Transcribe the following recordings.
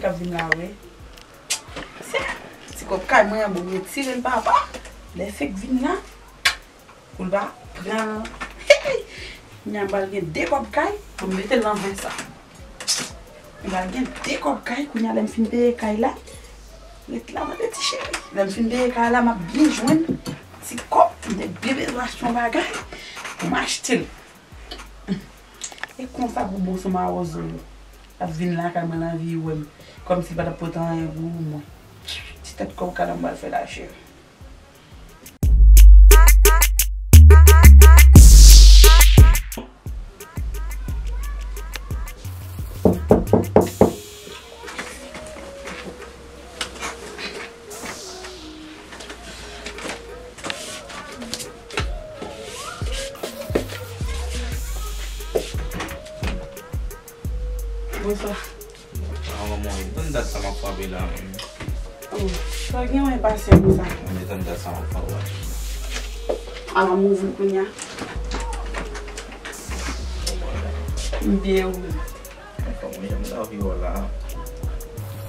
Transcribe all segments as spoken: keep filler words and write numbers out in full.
k ap vin la, wi. Se ti kòb kay mwen an, bon, m retire l, papa. Lè Fek vin la, pou l pa pran. Hey! Kounya m pral gen de kòb kay pou m mete l nan ven sa. M pral gen de kòb kay, kounya lè m fin peye kay la, ret la, tande ti cheri. Lè m fin peye kay la, m ap byen jwenn ti kòb, m te byen bezwen achte yon bagay pou m achte l. E konsa pou bon sou mawozo yo ap vin lakay mwen, l anvi wè m, kòmsi l pa t ap pote anyen pou mwen. Ti tèt kòb kay la m pral fè la, cheri. Bonswa. Ah, manman, e tann dat sa m ap frape la menm. Oh, sa gen yon enpasyans konsa. Mwen, e tann dat sa m ap frape la. Ala m ouvri kounya. M byen, ou menm? Anfen, mwen, janm lavi w la.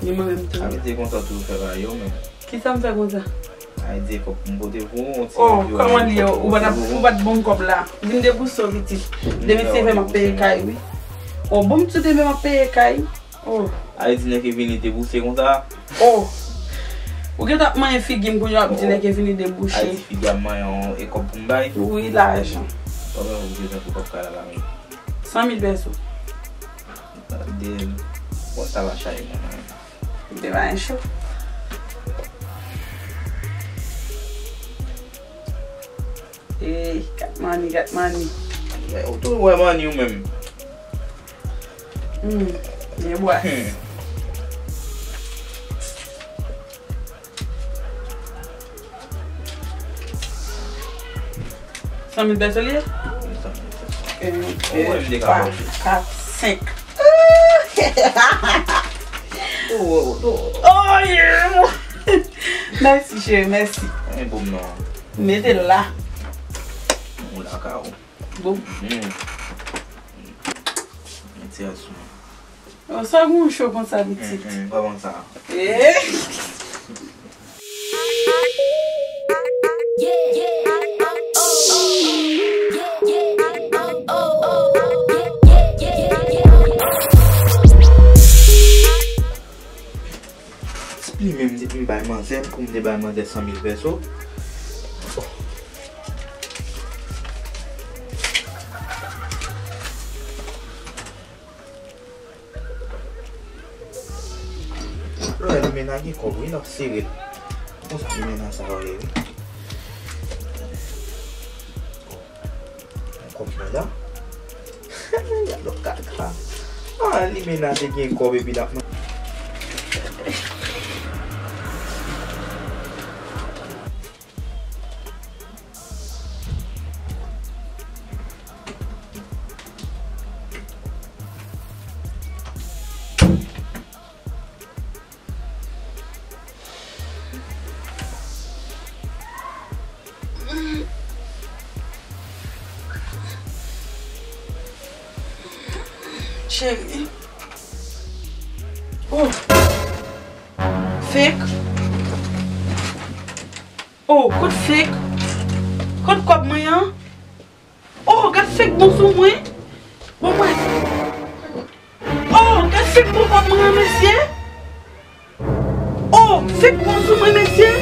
Ni mwen menm tou. Sa vle di konsa tou fè bagay yo menm. Kisa m fè konsa? Ay, di kòb m pote pou ou, ti. Oh, kòman li ye? Ou pa t ap, ou pa t ban m kòb la. Vin debouse w, pitit. Demen se fè m ap peye kay, wi. Oh, bon, m tou demen m ap peye kay. Oh. Ay, di nèg ki vini debouse konsa. Oh. Ou gentan ap manyen figi m kounye a, w ap di nèg ki vini debouche. Ay, di figi a manyen w, e kòb pou m bay? Wi, lajan. Kòb ou gentan pou kòb kay la la menm? San mil pèso. Gade, bon, sa va chay mwen menm. Demen cho. Ey, gat mani, gat mani. Ou tou wè mani ou menm. Hmm, byen bwè. Hmm. San mil pèso li ye? Wi, san mil pèso. Yon, de, twa, kat, senk. Oh, oh, oh. Oh, yeah. Mèsi, cheri, mèsi. Mete l la. Ou lakay ou. Bon. Hmm. Mete a sou mwen. Oh, sa gon cho konsa, pitit? Mm, mm, pa konsa. Eh. Ti pli menm depi m bay manzè, m pou m te bay manzè san mil pèso. Lè limena gen kòb, wi, l ap sere l. Konsa limena sa yo ye, wi. Kòb mwen la. Gad lòt kaka. Ah, limena te gen kòb epi l ap manje. Cheri. Oh. Fake. Oh, kot Fake? Kot kòb mwen an? Oh, gad Fake bon sou mwen. Bon mwen. Oh, gad Fake bon kòb mwen an, mesye. Oh, Fake bon sou mwen, mesye.